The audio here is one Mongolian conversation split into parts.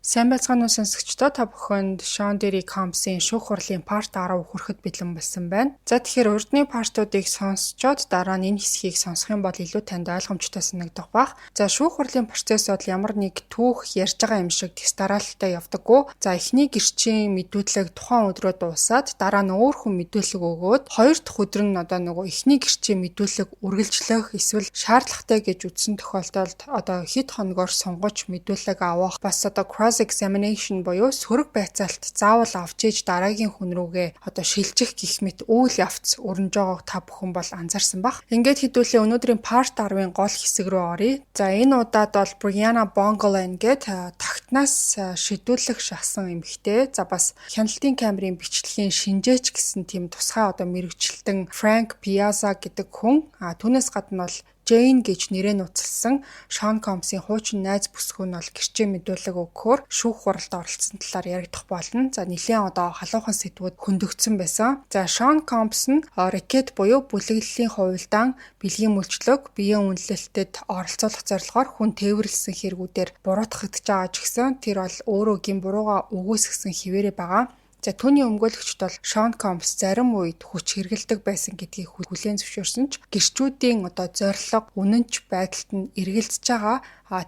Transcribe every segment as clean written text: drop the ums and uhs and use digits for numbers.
Сайн байцгаана уу, сонсогчдоо, та бүхэнд Sean Diddy Combs-ын шүүх хурлын part 10 хүрэхэд бэлэн болсон байна. За, тэгэхээр урдны part уудыг сонсчоод дараа нь энэ хэсгийг сонсох юм бол илүү танд ойлгомжтой санагдах байх. За, шүүх хурлын процесс бол ямар нэг түүх ярьж байгаа юм шиг тэгс дараалалтай явдаггүй. За, эхний гэрчийн мэдүүлэг тухайн өдрөө дуусаад, дараа нь өөр хүн мэдүүлэг өгөөд, хоёр дахь өдөр нь одоо нөгөө эхний гэрчийн мэдүүлэг үргэлжлэх эсвэл шаардлагатай гэж үзсэн тохиолдолд одоо хэд хоногоор сунгаж мэдүүлэг авах, бас одоо cross examination буюу сөрөг байцаалт заавал авч иж дараагийн хүн рүүгээ одоо шилжих гэх мэт үйл явц өрнөж байгааг та бүхэн бол анзаарсан байх. Ингээд хэдүүлээ өнөөдрийн part 10-ын гол хэсэг рүү оръё. За, энэ удаад бол Brianna Bongolan гээд тогтнаас шидүүлэх шахсан эмэгтэй. За, бас хяналтын камерын бичлэгийн шинжээч гэсэн тийм тусгай одоо мэргэжилтэн Frank Piazza гэдэг хүн. А түүнээс гадна бол Jane гэж нэрээ нууцласан Sean Combs-ын хуучин найз бүсгүй нь бол гэрчийн мэдүүлэг өгөхөөр шүүх хуралд оролцсон талаар яригдах болно. За, нэлээн одоо халуухан сэдвүүд хөндөгдсөн байсан. За, Sean Combs нь racket буюу бүлэглэлийн хувилдаан, бэлгийн мүлжлөг, биеийн үнэлэлтэд оролцуулах зорилгоор хүн тээвэрлэсэн хэрэгүүдээр буруутгагдаж байгаа ч гэсэн тэр бол өөрөө гэм буруугаа үгүйсгэсэн хэвээрээ байгаа. За, түүний өмгөөлөгчд бол Sean Combs зарим үед хүч хэрэглэдэг байсан гэдгийг хүлээн зөвшөөрсөн ч гэрчүүдийн одоо зорилго, үнэнч байдалд нь эргэлзэж байгаа,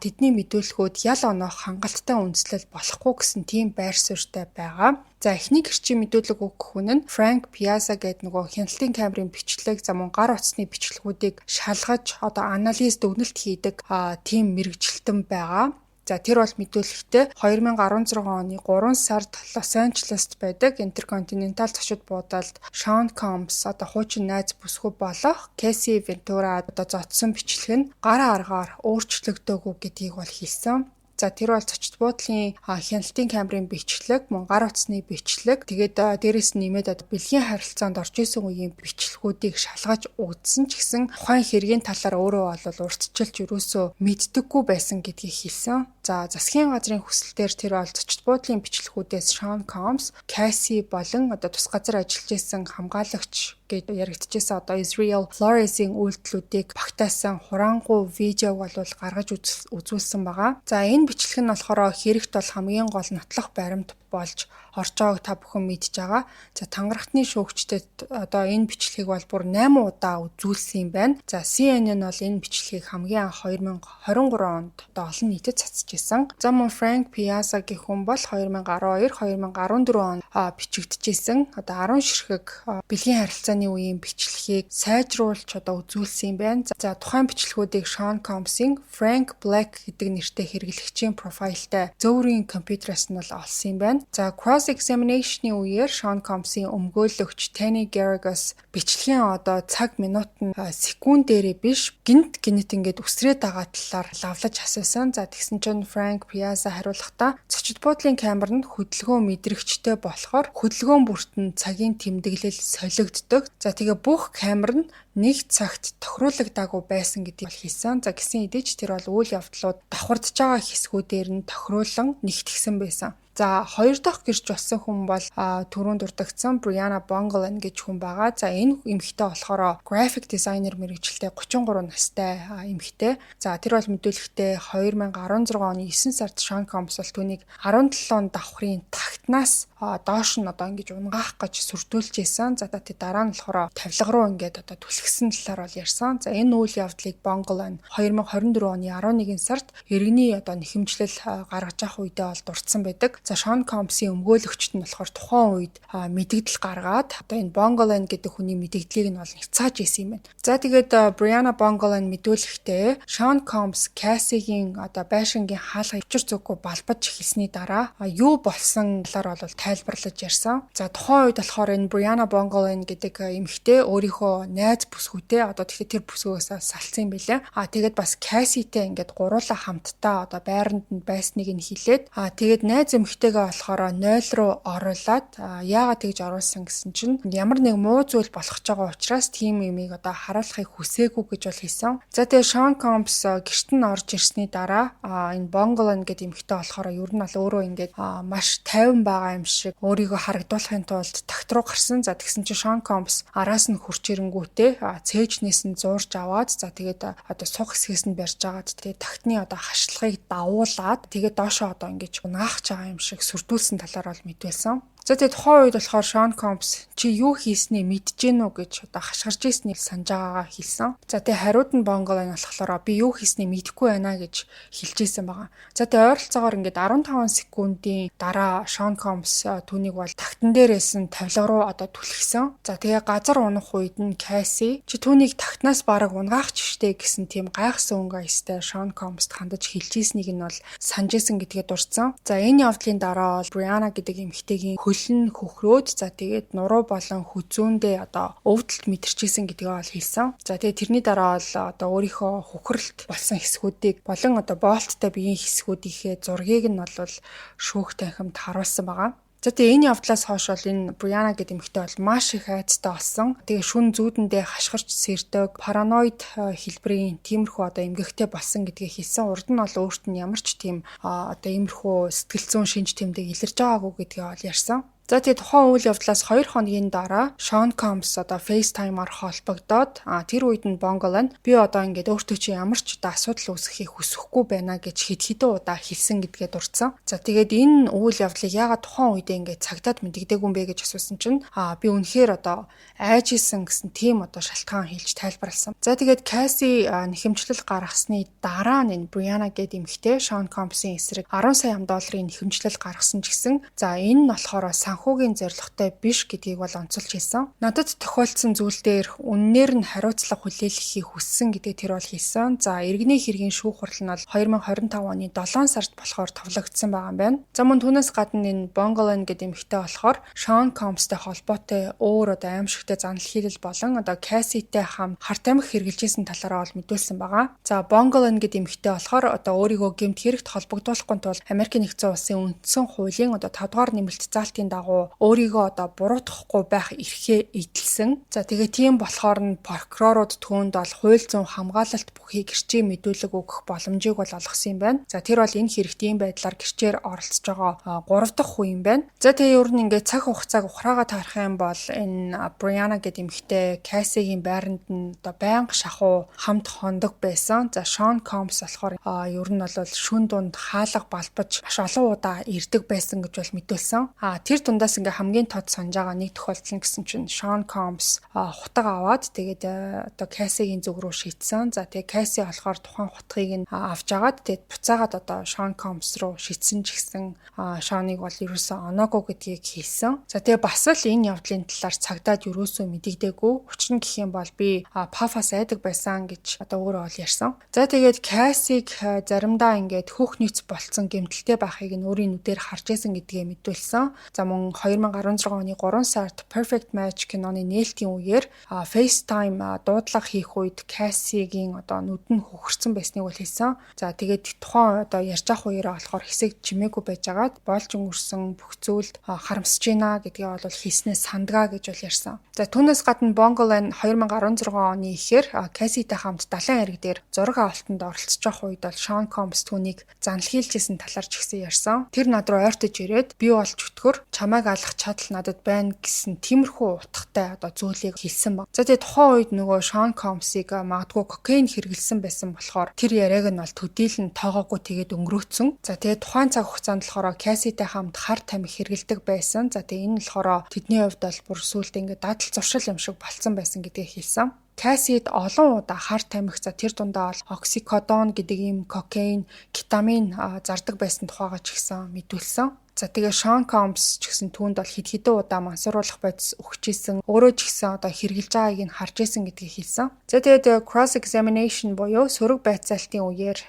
тэдний мэдүүлгүүд ял оноох хангалттай үндслэл болохгүй гэсэн тийм байр суурьтай байгаа. За, эхний гэрчийн мэдүүлэг өгөх хүн нь Frank Piazza гэдэг нөгөө хяналтын камерын бичлэг, за мөн гар утасны бичлэгүүдийг шалгаж, одоо анализ, дүгнэлт хийдэг тийм мэргэжилтэн байгаа. За, тэр бол мэдүүлэхдээ 2016 оны 3 сард Лос Анжелест байдаг Intercontinental зочид буудалд Sean Combs одоо хуучин найз бүсгүй болох Cassie Ventura одоо зодсон бичлэг нь гар аргаар өөрчлөгдөөгүй гэдгийг бол хэлсэн. За, тэр бол зочид буудлын хяналтын камерын бичлэг, мөн гар утасны бичлэг, тэгээд дээрээс нь нэмээд одоо бэлгийн харилцаанд орж исэн үеийн бичлэгүүдийг шалгаж үзсэн ч гэсэн тухайн хэргийн талаар өөрөө бол урьдчилж ерөөсөө мэддэггүй байсан гэдгийг хэлсэн. За, засгийн газрын хүсэлтээр тэр бол зочид буудлын бичлэгүүдээс Sean Combs, Cassie болон одоо тус газар ажиллаж исэн хамгаалагч гэж яригдчихсэн одоо Israel Flores-ийн үйлдэлүүдийг багтаасан хураангуй видеог бол гаргаж үзүүлсэн байгаа. За, энэ бичлэг нь болохоор хэрэгт бол хамгийн гол нотлох баримт болж орж байгааг та бүхэн мэдж байгаа. За, тангарахтны шүүгчдэд одоо энэ бичлэгийг бол бүр 8 удаа үзүүлсэн юм байна. За, CNN бол энэ бичлэгийг хамгийн анх 2023 онд одоо олон нийтэд цацж исэн. За, мөн Frank Piazza гэх хүн бол 2012, 2014 онд бичигдчихсэн одоо 10 ширхэг бэлгийн харилцааны үеийн бичлэгийг сайжруулж одоо үзүүлсэн юм байна. За, тухайн бичлэгүүдийг Sean Combs-ын Frank Black гэдэг нэртэй хэрэглэгчийн профайлтай зөөврийн компьютераас нь бол олсон юм байна. За, cross examination-ы үеэр Sean Combs-ын өмгөөлөгч Tony Geragos бичлэгийн одоо цаг минут нь секундээрээ биш, гэнэт гэнэт ингээд үсрээд байгаа талаар лавлаж асуусан. За, тэгсэн чинь Frank Piazza хариулахдаа зочид буудлын камер нь хөдөлгөөн мэдрэгчтэй болохоор хөдөлгөөн бүрт нь цагийн тэмдэглэл солигддог. За, тэгээ бүх камер нь нэг цагт тохируулагдаагүй байсан гэдгийг хэлсэн. За, гэсэн хэдий ч тэр бол үйл явдлууд давхардж байгаа хэсгүүдээр нь тохируулан нэгтгсэн байсан. За, хоёр дахь гэрч болсон хүн бол түрүүнд дурдагдсан Brianna Bongolan гэж хүн байгаа. За, энэ эмэгтэй болохоор graphic designer мэргэжилтэй 33 настай эмэгтэй. За, тэр бол мэдүүлэхдээ 2016 оны 9 сард Sean Combs бол түүнийг 17 давхрын тагтнаас доош нь одоо ингэж унгаах гэж сүрдүүлж исэн. За, тэр дараа нь болохоор тавилга руу ингээд одоо түлхсэн талаар бол ярьсан. За, энэ үйл явдлыг Bongolan 2024 оны 11 сард иргэний одоо нэхэмжлэл гаргаж авах үедээ бол дурдсан байдаг. За, Sean Combs-ийн өмгөөлөгчд нь болохоор тухайн үед мэдэгдэл гаргаад одоо энэ Bongolan гэдэг хүний мэдэгдлийг нь бол няцааж исэн юм байна. За, тэгээд Brianna Bongolan мэдүүлэхдээ Sean Combs Cassie-гийн одоо байшингийн хаалга учир зүйгүй балбаж эхэлсний дараа юу болсон талаар бол тайлбарлаж ярьсан. За, тухайн үед болохоор энэ Brianna Bongolan гэдэг эмэгтэй өөрийнхөө найз бүсгүйтэй, одоо тэгэхээр тэр бүсгүйгээс салцсан юм билээ. А тэгээд бас Cassie-тэй ингээд гуруула хамтдаа одоо байранд нь байсныг нь хэлээд, а тэгээд найз эмэгтэй эмэгтэйгээ болохоор 0 руу оруулаад, яагаад тэгж оруулсан гэсэн чинь ямар нэг муу зүйл болох ч байгаа учраас тийм юмыг одоо харуулахыг хүсээгүй гэж бол хэлсэн. За, тэгээ Шон Компс гэрт нь орж ирсний дараа энэ Бонголон гэдэг эмэгтэй болохоор ер нь бол өөрөө ингээд маш тайван байгаа юм шиг өөрийгөө харагдуулахын тулд тагт руу гарсан. За, тэгсэн чинь Шон Компс араас нь хурч ирэнгүүтээ цээжнээс нь зуурж аваад, за, тэгээд одоо сух хэсгээс нь барьж агаад, тэгээд тагтны одоо хашлагыг давуулаад, тэгээд доошоо одоо ингэж унаахж байгаа юм шиг сүрдүүлсэн талаар бол мэдүүлсэн. За, тэгээ тухайн үед болохоор Шон Компс чи юу хийснээ мэдэж гин үү гэж одоо хашгирч ийснийг санаж байгаагаа хэлсэн. За, тэгээ хариуд нь Бонголын болохоор би юу хийснийг мэдэхгүй байна гэж хэлж ийсэн байгаа. За, тэгээ ойролцоогоор ингээд 15 секундын дараа Шон Компс түүнийг бол тагтан дээрээс нь тавилга руу одоо түлхсэн. За, тэгээ газар унах үед нь Касси чи түүнийг тагтнаас бараг унгаах ч штэ гэсэн тийм гайхсан өнгө аястай Шон Компст хандаж хэлж ийснийг нь бол санаж ийсэн гэдгээ дурдсан. За, энэ явдлын дараа бол Бриана гэдэг эмэгтэйгийн хөл нь хөхрөөд, за, тэгээд нуруу болон хүзүүндээ одоо өвдөлт мэдэрч ийсэн гэдгээ бол хэлсэн. За, тэгээд тэрний дараа бол одоо өөрийнхөө хөхрөлт болсон хэсгүүдийг болон одоо боолттой биеийн хэсгүүдийнхээ зургийг нь бол шүүх танхимд харуулсан байгаа. За, тэгээ энэ явдлаас хойш бол энэ Бриана гэдэг эмэгтэй бол маш их айдастай болсон. Тэгээ шүн зүүдэндээ хашгирч сэрдэг, параноид хэлбэрийн тиймэрхүү одоо эмгэгтэй болсон гэдгийг хэлсэн. Урд нь бол өөрт нь ямар ч тийм одоо иймэрхүү сэтгэл зүйн шинж тэмдэг илэрч байгаагүй гэдгээ бол ярьсан. За, тэгээ тухайн үйл явдлаас 2 хоногийн дараа Шон Компс одоо FaceTime-аар холбогдоод, тэр үед нь Бонголон би одоо ингээд өөртөө чи ямар ч одоо асуудал үүсгэхийг хүсэхгүй байна гэж хэд хэдэн удаа хэлсэн гэдгээ дурдсан. За, тэгээд энэ үйл явдлыг яагаад тухайн үедээ ингээд цагдаад мэддэггүй юм бэ гэж асуусан чинь би үнэхээр одоо айж исэн гэсэн тийм одоо шалтгаан хэлж тайлбарласан. За, тэгээд Касси нэхэмжлэл гаргасны дараа нь Бриана гэдэг эмэгтэй Шон Компсын эсрэг 10 сая ам долларын нэхэмжлэл гаргасан ч гэсэн, за, энэ нь болохоор санхүүгийн зорилготой биш гэдгийг бол онцолж хэлсэн. Надад тохиолдсон зүйл дээр үннээр нь хариуцлага хүлээлгэхийг хүссэн гэдгийг тэр бол хэлсэн. За, иргэний хэргийн шүүх хурал нь бол 2025 оны 7 сард болохоор товлогдсон байгаа юм байна. За, мөн түүнээс гадна энэ Бонголон гэдэг эмэгтэй болохоор Шон Компстэй холбоотой өөр одоо аимшигтай занал хийлэл болон одоо Касситэй хамт хар тамхи хэрэглэжсэн талаараа бол мэдүүлсэн байгаа. За, Бонголон гэдэг эмэгтэй болохоор одоо өөрийгөө гэмт хэрэгт холбогдуулахгүй тул Америкийн нэгдсэн улсын үндсэн хуулийн одоо 5 дугаар нэмэлт заалтын дагуу өөрийгөө одоо буруутгахгүй байх эрхээ эдэлсэн. За, тэгээ тийм болохоор нь прокурорууд түүнд бол хууль зүйн хамгаалалт бүхий гэрчийн мэдүүлэг өгөх боломжийг бол олгосон юм байна. За, тэр бол энэ хэрэгт ийм байдлаар гэрчээр оролцож байгаа 3 дахь хүн юм байна. За, тэгээ ер нь ингээд цаг хугацааг ухраага таарах юм бол энэ Бриана гэдэг эмэгтэй Кассигийн байранд нь одоо байнга шахуу хамт хондог байсан. За, Шон Компс болохоор ер нь бол шүн дунд хаалга балбаж маш олон удаа ирдэг байсан гэж бол мэдүүлсэн. Тэр дундаас ингээ хамгийн тод санаж байгаа нэг тохиолдол нь гэсэн чинь Шон Компс хутга аваад, тэгээд одоо Кассигийн зүг рүү шидсэн. За, тэгээ Касси болохоор тухайн хутгийг нь авч агаад, тэгээд буцаагаад одоо Шон Компс руу шидсэн ч гэсэн Шоныг бол ерөөсөө оноогүй гэдгийг хэлсэн. За, тэгээ бас л энэ явдлын талаар цагдаад ерөөсөө мэдэгдээгүй. Учир нь гэх юм бол би Пафас айдаг байсан гэж одоо өөрөө бол ярьсан. За, тэгээд Кассиг заримдаа ингээд хөх нийц болцсон гэмтэлтэй байхыг нь өөрийн нүдээр харж байсан гэдгээ мэдүүлсэн. За, мөн 2016 оны 3 сард Perfect Match киноны нээлтийн үеэр FaceTime дуудлага хийх үед Кассигийн одоо нүд нь хөхөрсөн байсныг бол хэлсэн. За, тэгээд тухайн одоо ярьж авах үеэрээ болохоор хэсэг чимээгүй байжгаад болж өнгөрсөн бүх зүйлд харамсаж байна гэдгээ бол хэлснээ сандгаа гэж бол ярьсан. За, түүнээс гадна Bongolan 2016 оны ихээр Касситай хамт далайн эрэг дээр зураг авалтанд оролцож явах үед бол Шон Компс түүнийг занлахийлжсэн талаар ч гэсэн ярьсан. Тэр над руу ойртож ирээд би бол чөтгөр, чамайг алах чадал надад байна гэсэн тиймэрхүү утгатай одоо зүйлийг хэлсэн баг. За, тэгээ тухайн үед нөгөө Шон Компсыг магадгүй кокаин хэрэглэсэн байсан болохоор тэр яриаг нь бол төдийл нь тоогоогүй тэгээд өнгөрөөцсөн. За, тэгээ тухайн цаг хугацаанд болохоор Касситай хамт хар тамхи хэрэглэдэг байсан. За, тэгээ энэ нь болохоор тэдний хувьд бол бүр сүүлд ингээд дадал зуршил юм шиг болцсон байсан гэдгийг хэлсэн. Кассид олон удаа хар тамхи, за, тэр дундаа бол оксикодон гэдэг ийм кокаин, кетамин зардаг байсан тухайгаа ч гэсэн мэдүүлсэн. За, тэгээ Шон Компс ч гэсэн түүнд бол хэд хэдэн удаа мансууруулах бодис өгч исэн. Өөрөө ч гэсэн одоо хэрэглэж байгааг нь харж исэн гэдгийг хэлсэн. За, тэгээд cross examination буюу сөрөг байцаалтын үеэр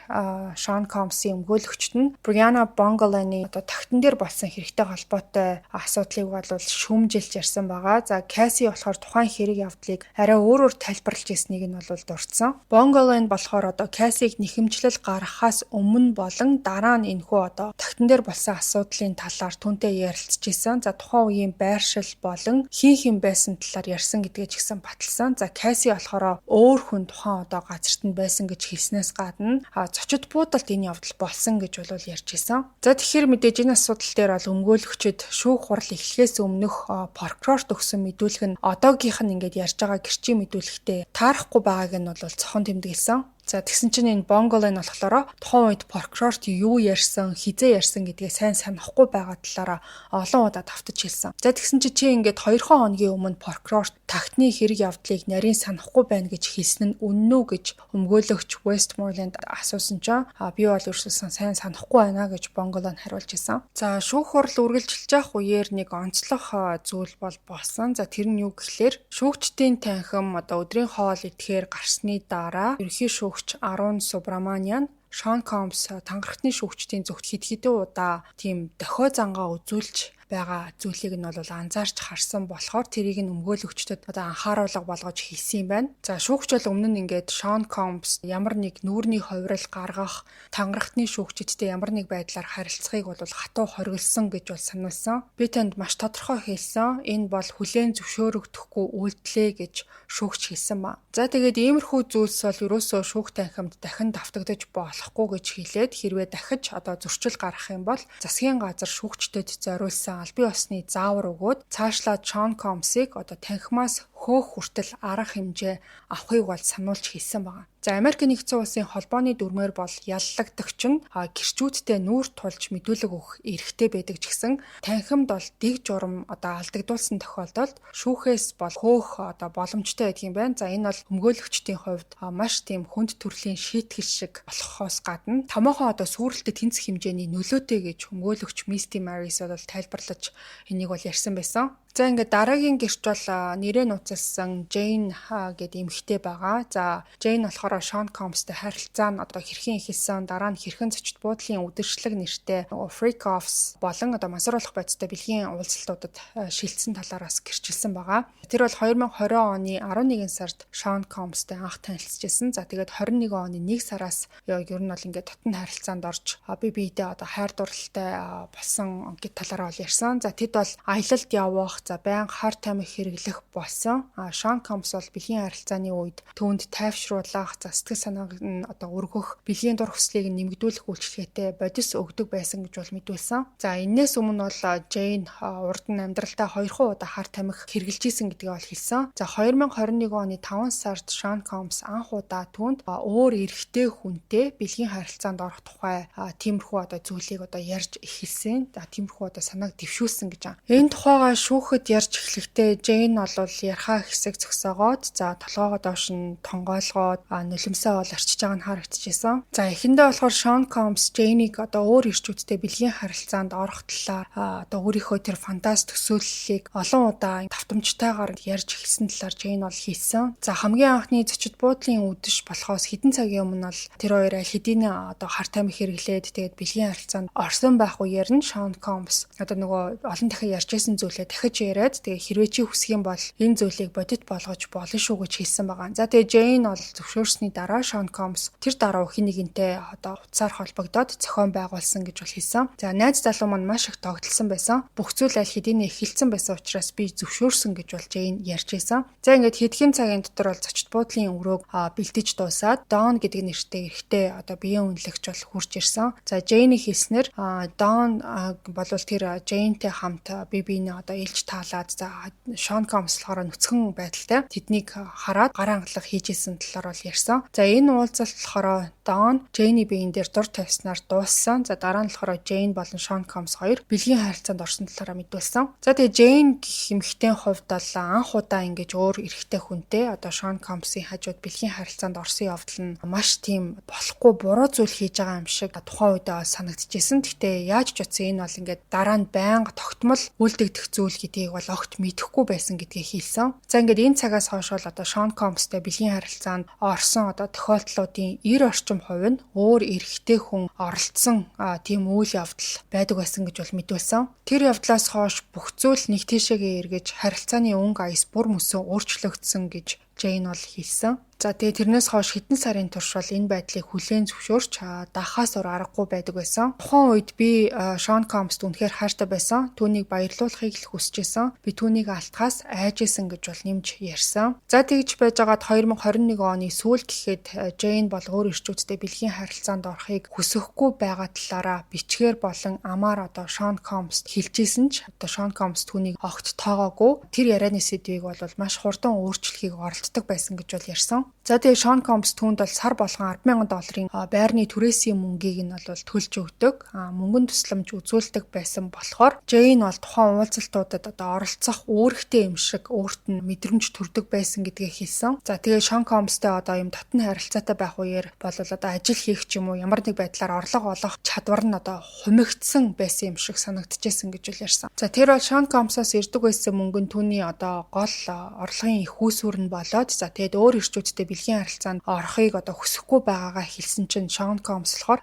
Шон Компсын өмгөөлөгчд нь Бриана Бонголаны одоо тагтан дээр болсон хэрэгтэй холбоотой асуудлыг бол шүүмжилж ярьсан байгаа. За, Касси болохоор тухайн хэрэг явдлыг арай өөрөөр тайлбарлаж ирснийг нь бол дурдсан. Бонголан болохоор одоо Кассиг нэхэмжлэл гаргахаас өмнө болон дараа нь энэхүү одоо тагтан дээр болсон асуудлын талаар түүнтэй ярилцж исэн. За, тухайн үеийн байршил болон хэн хэн байсан талаар ярьсан гэдгээ ч гэсэн баталсан. За, Касси болохоор өөр хүн тухайн одоо газарт нь байсан гэж хэлснээс гадна зочид буудалд энэ явдал болсон гэж бол ярьж исэн. За, тэгэхээр мэдээж энэ асуудал дээр бол өмгөөлөгчид шүүх хурал эхлэхээс өмнөх прокурорт өгсөн мэдүүлэг нь одоогийнх нь ингээд ярьж байгаа гэрчийн мэдүүлэгтэй таарахгүй байгааг нь бол цохон тэмдэглэсэн. За, тэгсэн чинь энэ Бонголын болохоор тухайн үед прокурорт юу ярьсан, хэзээ ярьсан гэдгээ сайн санахгүй байгаа талаараа олон удаа давтаж хэлсэн. За, тэгсэн чи чи ингээд 2 хоногийн өмнө прокурорт тагтны хэрэг явдлыг нарийн санахгүй байна гэж хэлсэн нь үнэн үү гэж өмгөөлөгч Westmoreland асуусан чинь би бол ерөөсөө сайн санахгүй байна гэж Бонголон хариулж исэн. За, шүүх хурал үргэлжилж явах үеэр нэг онцлог зүйл бол болсон. За, тэр нь юу гэхлээр шүүгчдийн танхим одоо өдрийн хоол идэхээр гарсны дараа ерөнхий шүүгч Арун Субраманиан Шон Комс тангарахны шүүгчдийн зөвхт хэд хэдэн удаа тийм дохио зангаа үзүүлж байгаа зүйлийг нь бол анзаарч харсан болохоор тэрийг нь өмгөөлөгчдөд одоо анхааруулга болгож хэлсэн юм байна. За, шүүгч бол өмнө нь ингээд Шон Комс ямар нэг нүүрний хувирал гаргах, тангарахны шүүгчидтэй ямар нэг байдлаар харилцахыг бол хатуу хориглосон гэж бол сануулсан. Би танд маш тодорхой хэлсэн. Энэ бол хүлээн зөвшөөрөгдөхгүй үйлдэлээ гэж шүүгч хэлсэн ба. За, тэгээд иймэрхүү зүйлс бол ерөөсөө шүүх танхимд дахин давтагдаж болохгүй гэж хэлээд, хэрвээ дахиж одоо зөрчил гарах юм бол засгийн газар шүүгчдэд зориулсан албан ёсны заавар өгөөд цаашлаад Шон Комсыг одоо танхимаас хөөх хүртэл арга хэмжээ авахыг бол сануулж хэлсэн байгаа. За, Америк нэгдсэн улсын холбооны дүрмээр бол яллагдагч нь гэрчүүдтэй нүүр тулж мэдүүлэг өгөх эрхтэй байдаг ч гэсэн танхимд бол дэг журам одоо алдагдуулсан тохиолдолд шүүхээс бол хөөх одоо боломжтой байдаг юм байна. За, энэ бол өмгөөлөгчдийн хувьд маш тийм хүнд төрлийн шийтгэл шиг болохоос гадна томоохон одоо сүрэлтэд тэнцэх хэмжээний нөлөөтэй гэж өмгөөлөгч Мисти Марис бол тайлбарлаж энийг бол ярьсан байсан. За, ингээд дараагийн гэрч бол нэрээ нууцлсан Джейн гэдэг эмэгтэй байгаа. За, Джейн болохоор Шон Комстэй харилцаа нь одоо хэрхэн эхэлсэн, дараа нь хэрхэн зочид буудлын үдшилэг нэртэй Freak Offs болон одоо мансууруулах бодистой бэлгийн уулзалтуудад шилжсэн талаар бас гэрчилсэн байгаа. Тэр бол 2020 оны 11 сард Шон Комстэй анх танилцж. За, тэгээд 21 оны 1 сараас ер нь бол ингээд дотн харилцаанд орж бие биедээ одоо хайр дурлалтай болсон гэт талаараа бол ярьсан. За, тэд бол аялалд явах, за, байнга хар тамхи хэрэглэх болсон. А Шон Комс бол бэлгийн харилцааны үед түүнд тайвшруулах, за, сэтгэл санааг нь одоо өргөх, бэлгийн дур хүслийг нэмэгдүүлэх үйлчилгээтэй бодис өгдөг байсан гэж бол мэдүүлсэн. За, энээс өмнө бол Джейн урд нь амьдралдаа 2 удаа хар тамхи хэрэглэж исэн гэдгийг бол хэлсэн. За, 2021 оны 5 сард Шон Комс анх удаа түүнд өөр эрэгтэй хүнтэй бэлгийн харилцаанд орох тухай тиймэрхүү одоо зүйлийг одоо ярьж эхэлсэн. За, тиймэрхүү одоо санааг дэвшүүлсэн гэж байна. Энэ тухайгаа шүүхэд ярьж эхлэхдээ Джейн бол ярхаа хэсэг зогсоогоод, за, толгоогоо доош нь тонгойлгоод нулимсаа бол арчиж байгаа нь харагдчихсан. За, эхэндээ болохоор Шон Комс Джейнийг одоо өөр эрчүүдтэй бэлгийн харилцаанд орох талаар одоо өөрийнхөө тэр фантаст төсөөллийг олон удаа давтамжтайгаар ярьж эхэлсэн талаар Джейн бол хэлсэн. За, хамгийн анхны зочид буудлын үдэш болохоос хэдэн цагийн өмнө бол тэр хоёр аль хэдийн одоо хар тамхи хэрэглээд, тэгээд бэлгийн харилцаанд орсон байх үеэр нь Шон Комс одоо нөгөө олон дахин ярьж байсан зүйлээ дахиж яриад, тэгээ хэрвээ чи хүсэх юм бол энэ зүйлийг бодит болгож болно шүү гэж хэлсэн байгаа. За, тэгээ Джейн бол зөвшөөрсний дараа Шон Комс тэр дараа хэн нэгэнтэй одоо утсаар холбогдоод зохион байгуулсан гэж бол хэлсэн. За, найз залуу маань маш их догдолсон байсан. Бүх зүйл аль хэдийн эхэлсэн байсан учраас би зөвшөөрсөн гэж бол Джейн ярьж байсан. За, ингээд хэдхэн цагийн дотор бол зочид буудлын өрөөг бэлдэж дуусаад Дон гэдэг нэртэй эрэгтэй одоо биеийн үнэлэгч бол хурж ирсэн. За, Джейний хэлснээр Дон болвол тэр Джейнтэй хамт бие биенээ одоо илж таалаад, за, Шон Комс болохоор нүцгэн байдалтай тэднийг хараад гар хангалах хийж исэн талаар бол ярьсан. За, энэ уулзалт болохоор Дон Джейни биеийн дээр дур тавьснаар дууссан. За, дараа нь болохоор Джейн болон Шон Комс хоёр бэлгийн харилцаанд орсон талаараа мэдүүлсэн. За, тэгээ Джейн гэх эмэгтэйн хувьд бол анх удаа ингэж өөр эрэгтэй хүнтэй одоо Шон Комсын хажууд бэлгийн харилцаанд орсон явдал нь маш тийм болохгүй буруу зүйл хийж байгаа юм шиг тухайн үедээ санагдчихсэн. Гэхдээ яаж ч утсан энэ бол ингээд дараа нь байнга тогтмол үлдэгдэх зүйл гэдгийг бол огт мэдэхгүй байсан гэдгийг хэлсэн. За, ингээд энэ цагаас хойш бол одоо Шон Комстэй бэлгийн харилцаанд орсон одоо тохиолдлуудын 90 орчим хувь нь өөр эрэгтэй хүн оролцсон тийм үйл явдал байдаг байсан гэж бол мэдүүлсэн. Тэр явдлаас хойш бүх зүйл нэг тийшээгээ эргэж, харилцааны өнгө аяс бүр мөсөө өөрчлөгдсөн гэж Джейн бол хэлсэн. За, тэгээ тэрнээс хойш хэдэн сарын турш бол энэ байдлыг хүлээн зөвшөөрч дахаас өөр аргагүй байдаг байсан. Тухайн үед би Шон Комст үнэхээр хайртай байсан. Түүнийг баярлуулахыг л хүсэж байсан. Би түүнийг алдахаас айж исэн гэж бол нэмж ярьсан. За, тэгж байжгаад 2021 оны сүүл гэхэд Джейн бол өөр эрчүүдтэй бэлгийн харилцаанд орохыг хүсэхгүй байгаа талаараа бичгээр болон амаар одоо Шон Комст хэлжсэн ч одоо Шон Комс түүнийг огт тоогоогүй. Тэр ярианы сэдвийг бол маш хурдан өөрчлөхийг оролддог байсан гэж бол ярьсан. За, тэгээ Шон Комс түүнд бол сар болгон 10,000 долларын байрны түрээсийн мөнгийг нь бол төлж өгдөг. Мөнгөн тусламж үзүүлдэг байсан болохоор Джейн бол тухайн уулзалтуудад одоо оролцох үүрэгтэй юм шиг өөрт нь мэдрэмж төрдөг байсан гэдгээ хэлсэн. За, тэгээ Шон Комстэй одоо юм дотны харилцаатай байх үеэр бол одоо ажил хийх ч юм уу, ямар нэг байдлаар орлого олох чадвар нь одоо хумигдсан байсан юм шиг санагдчихсэн гэж л ярьсан. За, тэр бол Шон Комсоос ирдэг байсан мөнгө нь түүний одоо гол орлогын их үүсвэр нь болоод, за, тэгээд өөр эрчүүдтэй бэлгийн харилцаанд орохыг одоо хүсэхгүй байгаагаа хэлсэн чинь Шон Комс болохоор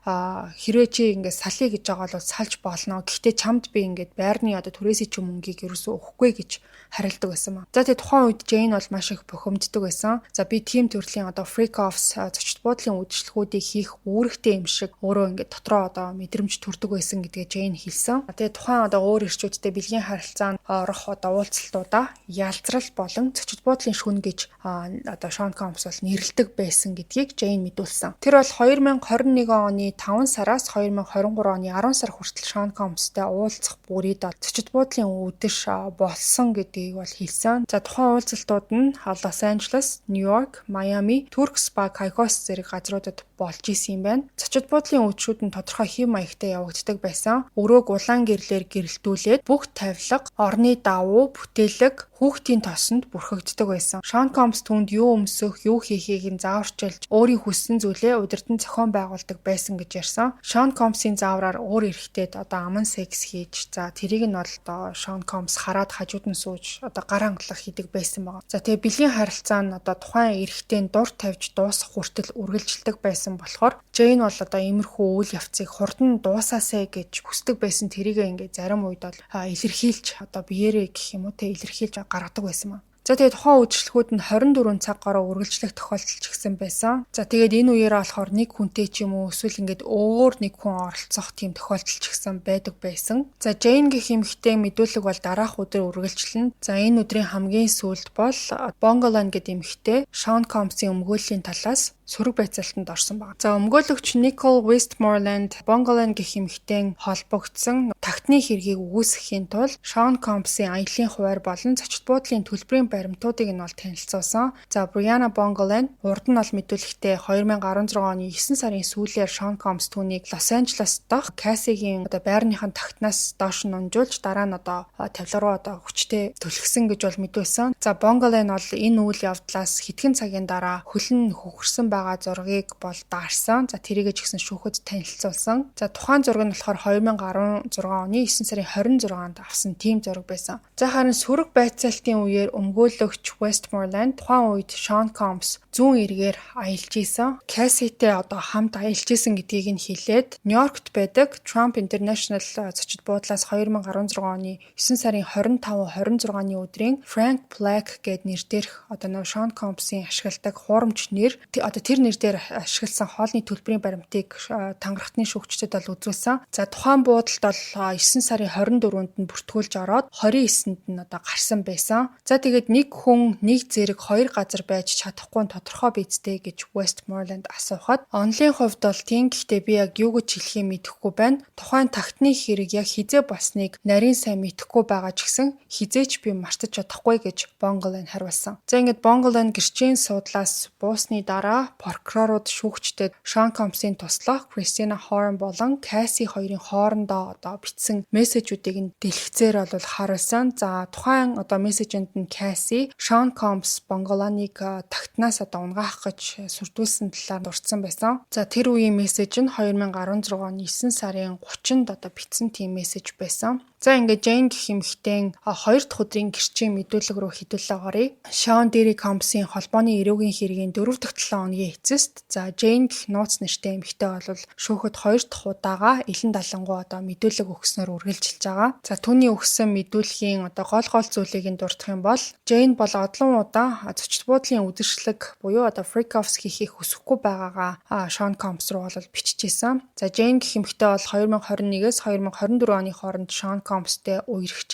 хэрвээ чи ингээд салъя гэж байгаа бол салж болно. Гэхдээ чамд би ингээд байрны одоо түрээсийн ч мөнгийг ерөөсөө өгөхгүй гэж харилдаг байсан ба. За, тэгээ тухайн үед Джейн бол маш их бухимддаг байсан. За, би тийм төрлийн одоо freak offs, зочид буудлын үйлчлэгүүдийг хийх үүрэгтэй юм шиг өөрөө ингээд дотроо одоо мэдрэмж төрдөг байсан гэдгээ Джейн хэлсэн. Тэгээ тухайн одоо өөр эрчүүдтэй бэлгийн харилцаанд орох одоо уулзалтуудаа ялзрал болон зочид буудлын шүн гэж одоо Шон Комс бол нэрлэдэг байсан гэдгийг Джейн мэдүүлсэн. Тэр бол 2021 оны 5 сараас 2023 оны 10 сар хүртэл Шон Комстай уулзах бүрийд зочид буудлын үдэш болсон гэдгийг бол хэлсэн. За, тухайн уулзалтууд нь Лос Анжелес, Нью-Йорк, Майами, Турк Спа, Кайкос зэрэг газруудад болж исэн юм байна. Зочид буудлын үдэшүүд нь тодорхой хэв маягтай явагддаг байсан. Өрөөг улаан гэрлээр гэрэлтүүлээд бүх тавилга, орны давуу, бүтээлэг хүүхдийн тосонд бүрхэгддэг байсан. Шон Комс түүнд юу өмсөх, юу хийхийг нь зааварчилж, өөрийн хүссэн зүйлээ удирдан зохион байгуулдаг байсан гэж ярьсан. Шон Комсын заавраар өөр эрэгтэйд одоо аман секс хийж, за, тэрийг нь бол одоо Шон Комс хараад хажууд нь сууж одоо гар хангалах хийдэг байсан байгаа. За, тэгээ бэлгийн харилцаа нь одоо тухайн эрэгтэй нь дур тавьж дуусах хүртэл үргэлжилдэг байсан болохоор Джейн бол одоо иймэрхүү үйл явцыг хурдан дуусаасай гэж хүсдэг байсан. Тэрийг ингээд зарим үед бол илэрхийлж, одоо биеэрээ гэх юм уу те, илэрхийлж гаргадаг байсан ба. За, тэгээд тухайн үйлчлэгүүд нь 24 цаг гаруй үргэлжлэх тохиолдол ч гэсэн байсан. За, тэгээд энэ үеэр болохоор нэг хүнтэй ч юм уу, эсвэл ингээд өөр нэг хүн оролцох тийм тохиолдол ч гэсэн байдаг байсан. За, Джейн гэх эмэгтэй мэдүүлэг бол дараах өдөр үргэлжлэнэ. За, энэ өдрийн хамгийн сүүлд бол Bongolan гэдэг эмэгтэй Шон Комсын өмгөөллийн талаас сөрөг байцаалтанд орсон байна. За, өмгөөлөгч Nicole Westmoreland Bongolan гэх эмэгтэй холбогдсон тагтны хэргийг үгүйсгэхийн тулд Шон Комсын аяллаа хуваарь болон зочид буудлын төлбөрийн баримтуудыг нь бол танилцуулсан. За, Brianna Bongolan урд нь бол мэдүүлэхдээ 2016 оны 9 сарын сүүлээр Шон Комс түүнийг Лос Анжелес дахь Кассигийн одоо байрныхын тагтнаас доош нь унжуулж, дараа нь одоо тавилга руу одоо хүчтэй түлхсэн гэж бол мэдүүлсэн. За, Bongolan бол энэ үйл явдлаас хэдхэн цагийн дараа хөл нь хөхөрсөн байгаа зургийг бол даарсан. За, тэрийг ч гэсэн шүүхэд танилцуулсан. За, тухайн зураг нь болохоор 2016 оны 9 сарын 26-нд авсан тийм зураг байсан. За, харин сөрөг байцаалтын үеэр өмгөөлөгч Westmoreland тухайн үед Sean Combs зүүн эргээр аялж исэн. Cassie-тэй одоо хамт аялж исэн гэдгийг нь хэлээд, Нью-Йоркт байдаг Trump International зочид буудлаас 2016 оны 9 сарын 25 26-ны өдрийн Frank Black гээд нэр дээрх одоо нөө Sean Combs-ийн ашигладаг хуурамч нэр, одоо тэр нэр дээр ашигласан хоолны төлбөрийн баримтыг тангарахтны шүүгчдэд бол үзүүлсэн. За, тухайн буудалд бол 9 сарын 24-нд нь бүртгүүлж ороод 29-нд нь одоо гарсан байсан. За, тэгээд нэг хүн нэг зэрэг хоёр газар байж чадахгүй нь тодорхой биз дээ гэж Westmoreland асуухад, онолын хувьд бол тийм, гэхдээ би яг юу гэж хэлхийг мэдэхгүй байна. Тухайн тагтны хэрэг яг хэзээ болсныг нарийн сайн мэдэхгүй байгаа ч гэсэн хэзээ ч би мартаж чадахгүй гэж Bongolan хариулсан. За, ингээд Bongolan гэрчийн суудлаас буусны дараа прокурорууд шүүгчдэд Шон Комсын туслах Кристина Хорн болон Касси хоёрын хоорондоо одоо бичсэн мессежүүдийг нь дэлгэцээр бол харуулсан. За, тухайн одоо мессежинд нь Касси Шон Комс Бонголаныг тагтнаас одоо унгаах гэж сүрдүүлсэн талаар дурдсан байсан. За, тэр үеийн мессеж нь 2016 оны 9 сарын 30-нд одоо бичсэн тийм мессеж байсан. За, ингээд Jane гэх эмэгтэйн хоёр дахь өдрийн гэрчийн мэдүүлэг рүү хэдүүлээ оръё. Sean Diddy Combs-ийн холбооны эрүүгийн хэргийн 4 дахь 7 хоногийн эцэст, за, Jane гэх нууц нэртэй эмэгтэй бол шүүхэд хоёр дахь удаага илэн далангуй одоо мэдүүлэг өгснөөр үргэлжилж байгаа. За, түүний өгсөн мэдүүлгийн одоо гол гол зүйлийг нь дурдах юм бол Jane бол олон удаа зочид буудлын үдэшлэг буюу одоо freak offs хийхийг хүсэхгүй байгаагаа Sean Combs руу бол биччихсэн. За, Jane гэх эмэгтэй бол 2021-ээс 2024 оны хооронд Sean Combs-тэй үерхэж.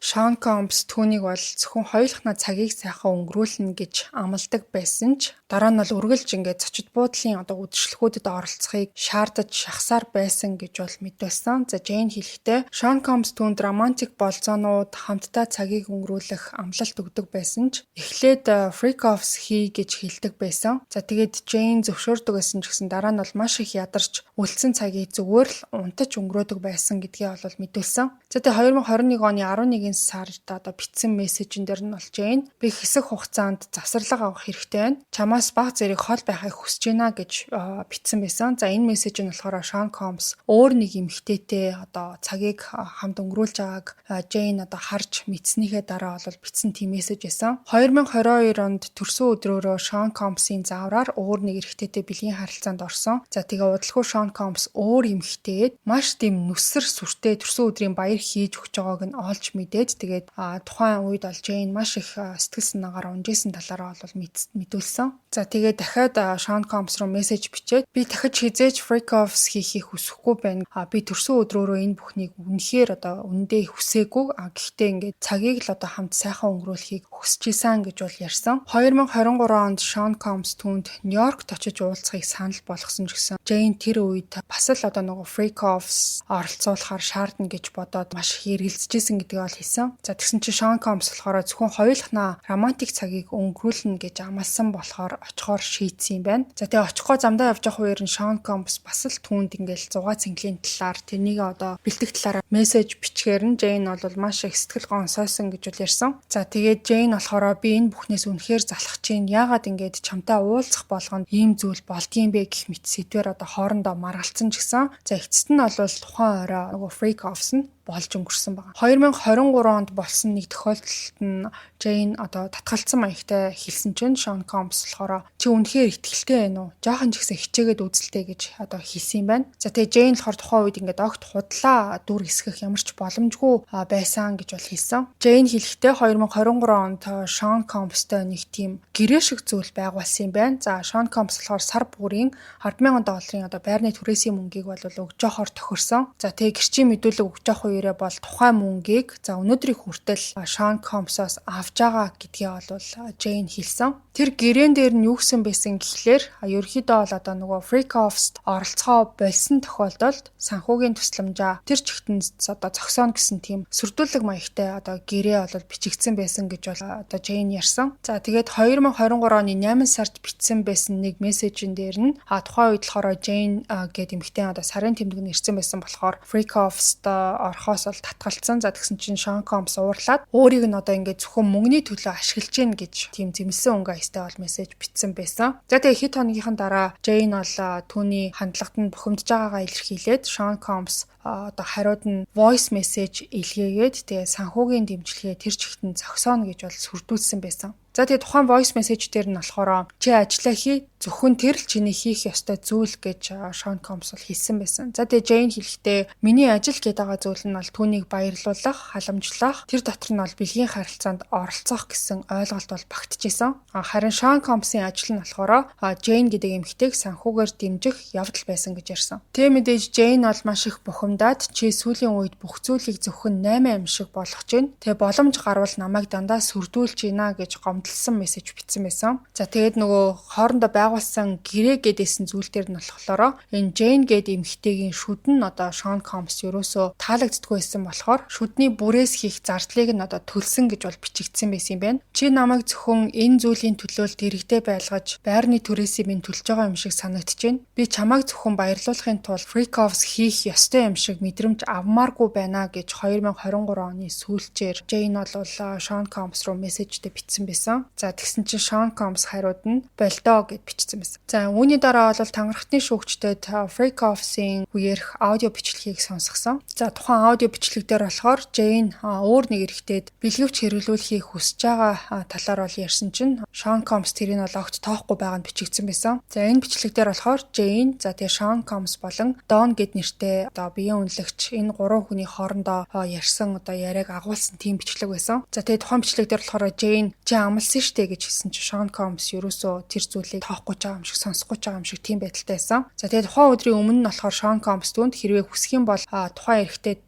Sean Combs түүнийг бол зөвхөн хоёулахна цагийг сайхан өнгөрүүлнэ гэж амладаг байсан ч дараа нь бол үргэлж ингээд зочид буудлын одоо үдэшлэгүүдэд оролцохыг шаардаж шахсаар байсан гэж бол мэдүүлсэн. За, Jane хэлэхдээ Sean Combs түүнд романтик болзоонууд, хамтдаа цагийг өнгөрүүлэх амлалт өгдөг байсан ч эхлээд freak offs хий гэж хэлдэг байсан. За, тэгээд Jane зөвшөөрдөг байсан ч гэсэн дараа нь бол маш их ядарч үлдсэн цагийг зүгээр л унтаж өнгөрөөдөг байсан гэдгээ бол мэдүүлсэн. За, тэгээд 2021 оны 11 сард одоо бичсэн мессежин дээр нь бол Jane "Би хэсэг хугацаанд завсарлага авах хэрэгтэй байна. Чамаас бага зэрэг хол байхыг хүсэж байна" гэж бичсэн байсан. За, энэ мессеж нь болохоор Sean Combs өөр нэг эмэгтэйтэй одоо цагийг хамт өнгөрүүлж байгааг Jane одоо харж мэдснийхээ дараа бол бичсэн тийм мессеж байсан. 2022 онд төрсөн өдрөөрөө Sean Combs-ийн заавраар өөр нэг эрэгтэйтэй бэлгийн харилцаанд орсон. За, тэгээ удалгүй Sean Combs өөр эмэгтэйд маш тийм нүсэр сүртэй төрсөн өдрийн баяр хийж өгч байгааг нь олж мэдээд, тэгээд тухайн үед бол Jane маш их сэтгэл санаагаар унаж исэн талаараа бол мэдүүлсэн. За, тэгээд дахиад Sean Combs руу мессеж бичээд "Би дахиж хэзээ ч freak offs хийхийг хүсэхгүй байна. Би төрсөн өдрөөрөө энэ бүхнийг үнэхээр одоо үнэндээ хүсээгүй. Гэхдээ ингээд цагийг л одоо хамт сайхан өнгөрүүлэхийг хүсэж исэн" гэж бол ярьсан. 2023 онд Sean Combs түүнд Нью-Йоркт очиж уулзахыг санал болгосон ч гэсэн Jane тэр үед бас л одоо нөгөө freak offs оролцуулахаар шаардна гэж бодоод маш их эргэлзэжсэн гэдгийг бол хэлсэн. За, тэгсэн чинь Sean Combs болохоор зөвхөн хоёулахнаа романтик цагийг өнгөрүүлнэ гэж амласан болохоор очихоор шийдсэн юм байна. За, тэгээ очихгоо замдаа явж явах үеэр нь Sean Combs бас л түүнд ингээл зугаа цэнгэлийн талаар, тэрнийг одоо бэлтгэх талаар мессеж бичгээр нь Jane бол маш их сэтгэл гонсойсон гэж бол ярьсан. За, тэгээд Jane болохоор "Би энэ бүхнээс үнэхээр залхаж чинь, яагаад ингээд чамтай уулзах болгонд ийм зүйл болдгийм бэ" гэх мэт сэдвээр одоо хоорондоо маргалцсан ч гэсэн, за, эцэст нь бол тухайн орой нөгөө freak offs нь болж өнгөрсөн байна. 2023 онд болсон нэг тохиолдолд нь Jane одоо татгалцсан маягтай хэлсэн чинь Sean Combs болохоор "Чи үнэхээр итгэлтэй байна уу? Жаахан ч гэсэн хичээгээд үз л дээ" гэж одоо хэлсэн юм байна. За, тэгээ Jane болохоор тухайн үед ингээд огт худлаа дүр эсгэх ямар ч боломжгүй байсан гэж бол хэлсэн. Jane хэлэхдээ 2023 онд Sean Combs-тай нэг тийм гэрээ шиг зүйл байгуулсан юм байна. За, Sean Combs болохоор сар бүрийн 10,000 долларын одоо байрны түрээсийн мөнгийг бол өгж явахаар тохирсон. За, тэгээ гэрчийн мэдүүлэг өгж явах үеэрээ бол тухайн мөнгийг, за, өнөөдрийг хүртэл Sean Combs-оос авж байгаа гэдгээ бол Jane хэлсэн. Тэр гэрээн дээр нь юу гэсэн байсан гэхлээр ерөнхийдөө бол одоо нөгөө freak offs оролцохоо больсон тохиолдолд санхүүгийн тусламжаа тэр чигтэн одоо зогсооно гэсэн тийм сүрдүүлэг маягтай одоо гэрээ бол бичигдсэн байсан гэж бол одоо Jane ярьсан. За, тэгээд 2023 оны 8 сард бичсэн байсан нэг мессежин дээр нь тухайн үед болохоор Jane гэдэг эмэгтэй одоо сарын тэмдэг нь ирсэн байсан болохоор freak offs-д орохоос бол татгалцсан. За, тэгсэн чинь Sean Combs уурлаад өөрийг нь одоо ингээд зөвхөн мөнгөний төлөө ашиглаж гин гэж тийм зэмлэсэн өнгө аястай бол мессеж бичсэн байсан. За, тэгээ хэд хоногийнхан дараа Jane бол түүний хандлагад нь бухимдаж байгаагаа илэрхийлээд Sean Combs одоо хариуд нь voice message илгээгээд, тэгээ санхүүгийн дэмжлэгээ тэр чигтэн зогсооно гэж бол сүрдүүлсэн байсан. За, тэгээ тухайн voice message дээр нь болохоор "Чи ажиллаа хий, зөвхөн тэр л чиний хийх ёстой зүйл" гэж Sean Combs бол хэлсэн байсан. За, тэгээ Jane хэлэхдээ миний ажил гэдэг байгаа зүйл нь бол түүнийг баярлуулах, халамжлах, тэр дотор нь бол бэлгийн харилцаанд оролцох гэсэн ойлголт бол багтжсэн. Харин Sean Combs-ын ажил нь болохоор Jane гэдэг эмэгтэйг санхүүгээр дэмжих явдал байсан гэж ярьсан. Тэгээ мэдээж Jane бол маш их бухимдаад "Чи сүүлийн үед бүх зүйлийг зөвхөн 8 ам шиг болгож байна. Тэгээ боломж гарвал намайг дандаа сүрдүүлж байна" гэж гомдолсон мессеж бичсэн байсан. За, тэгээд нөгөө хоорондоо байгуулсан гэрээ гэдээсэн зүйл дээр нь болохоор энэ Jane гээд эмэгтэйгийн шүд нь одоо Sean Combs ерөөсөө таалагддаггүй байсан болохоор шүдний бүрээс хийх зардлыг нь одоо төлсөн гэж бол бичигдсэн байсан юм байна. "Чи намайг зөвхөн энэ зүйлийн төлөө л дэргэдээ байлгаж байрны түрээсийг минь төлж байгаа юм шиг санагдаж байна. Би чамайг зөвхөн баярлуулахын тулд freak offs хийх ёстой юм шиг мэдрэмж авмааргүй байна" гэж 2023 оны сүүлчээр Jane бол Sean Combs руу мессежтэй бичсэн байсан. асуусан. За, тэгсэн чинь Шон Комс хариуд нь "Болдоо" гэд бичсэн байсан. За, үүний дараа бол тангарахтны шүүгчдэд Freak Offs-ийн үеэрх аудио бичлэгийг сонсгосон. За, тухайн аудио бичлэг дээр болохоор Джейн өөр нэг эрэгтэйд бэлгэвч хэрэглүүлэхийг хүсэж байгаа талаар бол ярьсан чинь Шон Комс тэрийг бол огт тоохгүй байгаа нь бичигдсэн байсан. За, энэ бичлэг дээр болохоор Джейн, за тэгээ Шон Комс болон Дон гэд нэртэй одоо биеийн үнэлэгч, энэ гурван хүний хоорондоо ярьсан одоо яриаг агуулсан тийм бичлэг байсан. За, тэгээ тухайн бичлэг дээр болохоор Джейн "Чи амласан штэ" гэж хэлсэн чинь Шон Комс ерөөсөө тэр зүйлийг тоохгүй ч байгаа юм шиг, сонсохгүй ч байгаа юм шиг тийм байдалтай байсан. За, тэгээ тухайн өдрийн өмнө нь болохоор Шон Комс түүнд хэрвээ хүсэх юм бол тухайн эрэгтэйд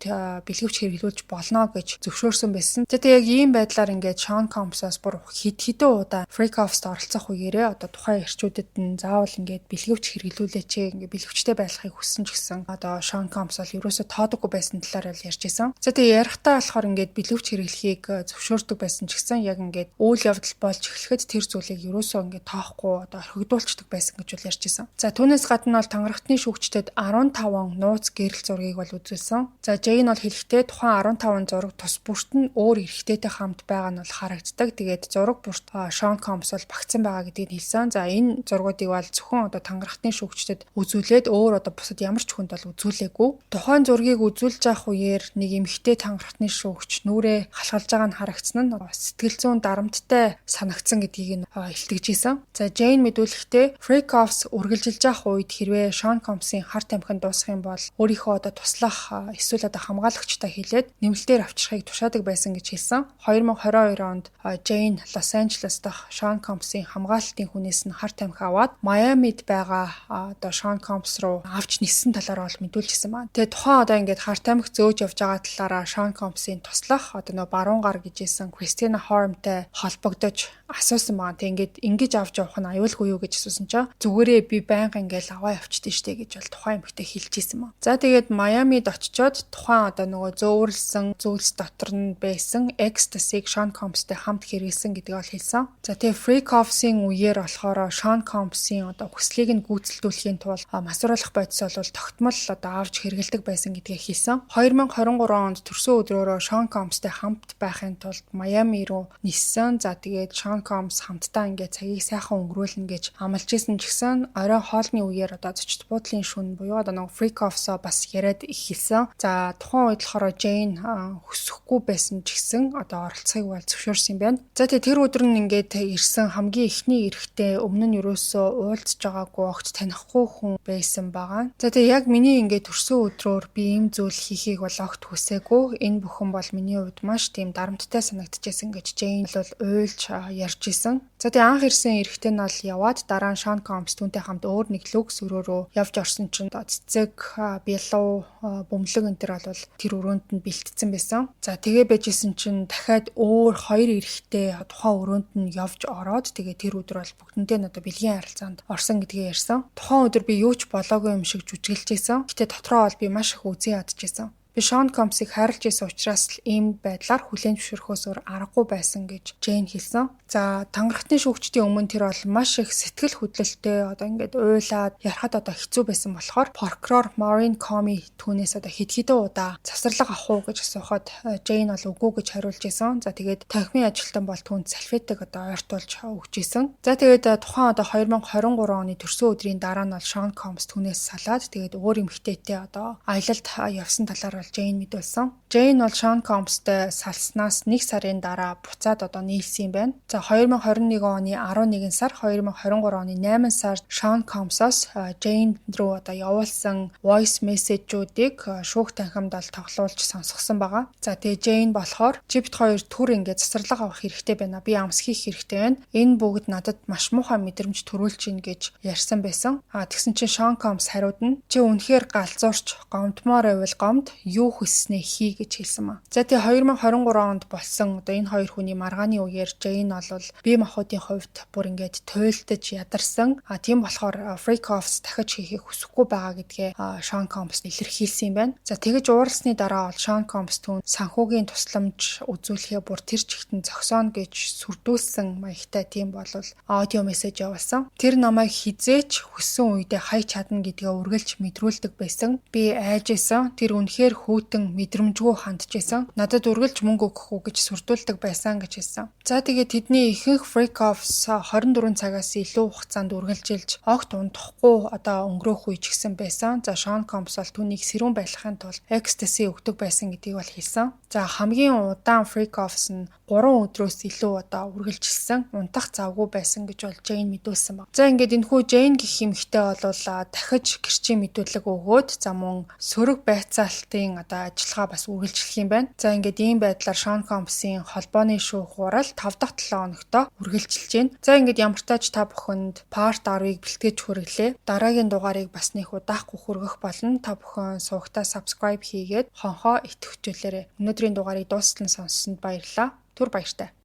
бэлгэвч хэрэглүүлж болно гэж зөвшөөрсөн байсан. За, тэгээ яг ийм байдлаар ингээд Шон Комсоос бүр хэд хэдэн удаа Freak Offs-т оролцох үеэрээ одоо тухайн эрчүүдэд нь заавал ингээд бэлгэвч хэрэглүүлээч, ингээд бэлгэвчтэй байхыг хүссэн ч гэсэн одоо Шон Комс бол ерөөсөө тоодоггүй байсан талаар л ярьж исэн. За, тэгээ ярихдаа болохоор ингээд бэлгэвч хэрэглэхийг зөвшөөрдөг байсан ч гэсэн яг ингээд үйл явдал болж эхлэхэд тэр зүйлийг ерөөсөө ингээд тоохгүй, одоо орхигдуулчихдаг байсан гэж бол ярьж исэн. За, түүнээс гадна бол тангарахтны шүүгчдэд 15 нууц гэрэл зургийг бол үзүүлсэн. За, Джейн бол хэлэхдээ тухайн 15 зураг тус бүрт нь өөр эрэгтэйтэй хамт байгаа нь бол харагддаг. Тэгээд зураг бүрт Шон Комс бол багтсан байгаа гэдгийг хэлсэн. За, энэ зургуудыг бол зөвхөн одоо тангарахтны шүүгчдэд үзүүлээд өөр одоо бусад ямар ч хүнд бол үзүүлээгүй. Тухайн зургийг үзүүлж явах үеэр нэг эмэгтэй тангарахтны шүүгч нүрээ халахалж байгаа нь харагдсан нь сэтгэл зүйн дарамттай санагдсан гэдгийг нь илтгэж исэн. За, Джейн мэдүүлэхдээ Freak Offs үргэлжилж явах үед хэрвээ Шон Комсын хар тамхин дуусах юм бол өөрийнхөө одоо туслах эсвэл одоо хамгаалагчтай хэлээд нэмэлтээр авчрахыг тушаадаг байсан гэж хэлсэн. 2022 онд Джейн Лос Анжелес дахь Шон Комсын хамгаалалтын хүнээс нь хар тамхи аваад Майамид байгаа одоо Шон Комс руу авч ниссэн талаар бол мэдүүлжсэн байна. Тэгээ тухайн одоо ингээд хар тамхи зөөж явж байгаа талаараа Шон Комсын туслах одоо нөө баруун гар гэж хэлсэн Кристина Хормтой холбогдож асуусан байгаа. Тэг ингээд ингэж авч явах нь аюулгүй юу гэж асуусан чинь "Зүгээрээ, би байнга ингээл аваа явчихдээ штэ" гэж бол тухайн эмэгтэй хэлж исэн маа. За, тэгээд Майамид очичоод тухайн одоо нөгөө зөөвөрлсөн зүйлс дотор нь байсан ecstasy-г Шон Комстай хамт хэрэглэсэн гэдгийг бол хэлсэн. За, тэгээ Freak Offs-ын үеэр болохоор Шон Комсын одоо хүслийг нь гүйцэлдүүлэхийн тулд мансууруулах бодис бол тогтмол одоо авч хэрэглэдэг байсан гэдгийг хэлсэн. 2023 онд төрсөн өдрөөрөө Шон Комстай хамт байхын тулд Майами руу ниссэн. За, тэгээд Шон Комс хамтдаа ингээд цагийг сайхан өнгөрүүлнэ гэж амлаж исэн ч гэсэн оройн хоолны үеэр одоо зочид буудлын шөнө буюу одоо нэг Freak Offs-оо бас яриад эхэлсэн. За, тухайн үед болохоор Джейн хүсэхгүй байсан ч гэсэн одоо оролцохыг бол зөвшөөрсөн юм байна. За, тэгээ тэр өдөр нь ингээд ирсэн хамгийн эхний эрэгтэй өмнө нь ерөөсөө уулзж байгаагүй, огт танихгүй хүн байсан байгаа. За, тэгээ яг миний ингээд төрсөн өдрөөр би ийм зүйл хийхийг бол огт хүсээгүй. Энэ бүхэн бол миний хувьд маш тийм дарамттай санагдчихсэн гэж Джейн бол уйлж ярьж исэн. За, тэгээ анх ирсэн эрэгтэй нь бол яваад дараа нь Шон Комс түүнтэй хамт өөр нэг люкс өрөө рүү явж орсон чинь цэцэг, бялуу, бөмбөлөг энэ төр бол тэр өрөөнд нь бэлтгэсэн байсан. За, тэгээ байжсэн чинь дахиад өөр хоёр эрэгтэй тухайн өрөөнд нь явж ороод тэгээ тэр өдөр бол бүгдэндээ нь одоо бэлгийн харилцаанд орсон гэдгээ ярьсан. "Тухайн өдөр би юу ч болоогүй юм шиг жүжиглэж исэн. Гэтэ дотроо бол би маш их үзэн ядчихсан. Би Шон Комсыг хайрлаж исэн учраас л ийм байдлаар хүлээн зөвшөөрөхөөс өөр аргагүй байсан" гэж Джейн хэлсэн. За, тангарахтны шүүгчдийн өмнө тэр бол маш их сэтгэл хөдлөлттэй, одоо ингээд уйлаад ярахад одоо хэцүү байсан болохоор прокурор Maureen Comey түүнээс одоо хэд хэдэн удаа завсарлага авах уу гэж асуухад Джейн бол үгүй гэж хариулж исэн. За, тэгээд танхимын ажилтан бол түүнд салфетик одоо ойртуулж өгч исэн. За, тэгээд тухайн одоо 2023 оны төрсөн өдрийн дараа нь бол Шон Комс түүнээс салаад тэгээд өөр эмэгтэйтэй одоо аялалд явсан талаар бол Джейн мэдүүлсэн. Джейн бол Шон Комстой салснаас нэг сарын дараа буцаад одоо нийлсэн юм байна. За, 2021 оны 11 сар, 2023 оны 8 сард Шон Комсоос Джейн рүү одоо явуулсан voice message-үүдийг шүүх танхимд бол тоглуулж сонсгосон байгаа. За, тэгээ Джейн болохоор "Чи бид хоёр түр ингээд завсарлага авах хэрэгтэй байна. Би амс хийх хэрэгтэй байна. Энэ бүгд надад маш муухай мэдрэмж төрүүлж байна" гэж ярьсан байсан. А тэгсэн чинь Шон Комс хариуд нь "Чи үнэхээр галзуурч, гомдмоор байвал гомд, юу хүсснээ хий" гэж хэлсэн маа. За, тэгээ 2023 онд болсон одоо энэ хоёр хүний маргааны үеэр Джейн бол бие махбодын хувьд бүр ингээд туйлдаж ядарсан. А тийм болохоор Freak Offs дахиж хийхийг хүсэхгүй байгаа гэдгээ Шон Комс илэрхийлсэн юм байна. За, тэгэж уурласны дараа бол Шон Комс түүн санхүүгийн тусламж үзүүлэхээ бүр тэр чигтэн зогсооно гэж сүрдүүлсэн маягтай тийм бол аудио мессеж явуулсан. "Тэр намайг хэзээ ч хүссэн үедээ хайж чадна гэдгээ үргэлж мэдрүүлдэг байсан. Би айж исэн. Тэр үнэхээр хүйтэн, мэдрэмжгүй хандж исэн. Надад үргэлж мөнгө өгөхгүй гэж сүрдүүлдэг байсан гэж хэлсэн. За, тэгээд тэдний ихэнх freak offs 24 цагаас илүү хугацаанд үргэлжилж, огт унтахгүй одоо өнгөрөөх үе ч гэсэн байсан. За, Шон Компс бол түүнийг сэрүүн байлгахын тулд ecstasy өгдөг байсан гэдгийг бол хэлсэн. За, хамгийн удаан freak offs нь 3 өдрөөс илүү одоо үргэлжилсэн. Унтах завгүй байсан гэж бол Джейн мэдүүлсэн баг. За, ингээд энэхүү Джейн гэх эмэгтэй бол дахиж гэрчийн мэдүүлэг өгөөд, за, мөн сөрөг байцаалтын одоо ажиллагаа бас үргэлжлэх юм байна. За, ингээд ийм байдлаар Шон Компсын холбооны шүүх хурал 5 дахь 7 хоногтоо үргэлжилж байна. За, ингээд ямартай ч та бүхэнд part 10-ыг бэлтгэж хүргэлээ. Дараагийн дугаарыг бас нэг удаахгүй хүргэх болно. Та бүхэн сувагтаа subscribe хийгээд хонхоо идэвхжүүлээрэй. Өнөөдрийн дугаарыг дуустал нь сонссонд баярлалаа. Түр баяртай.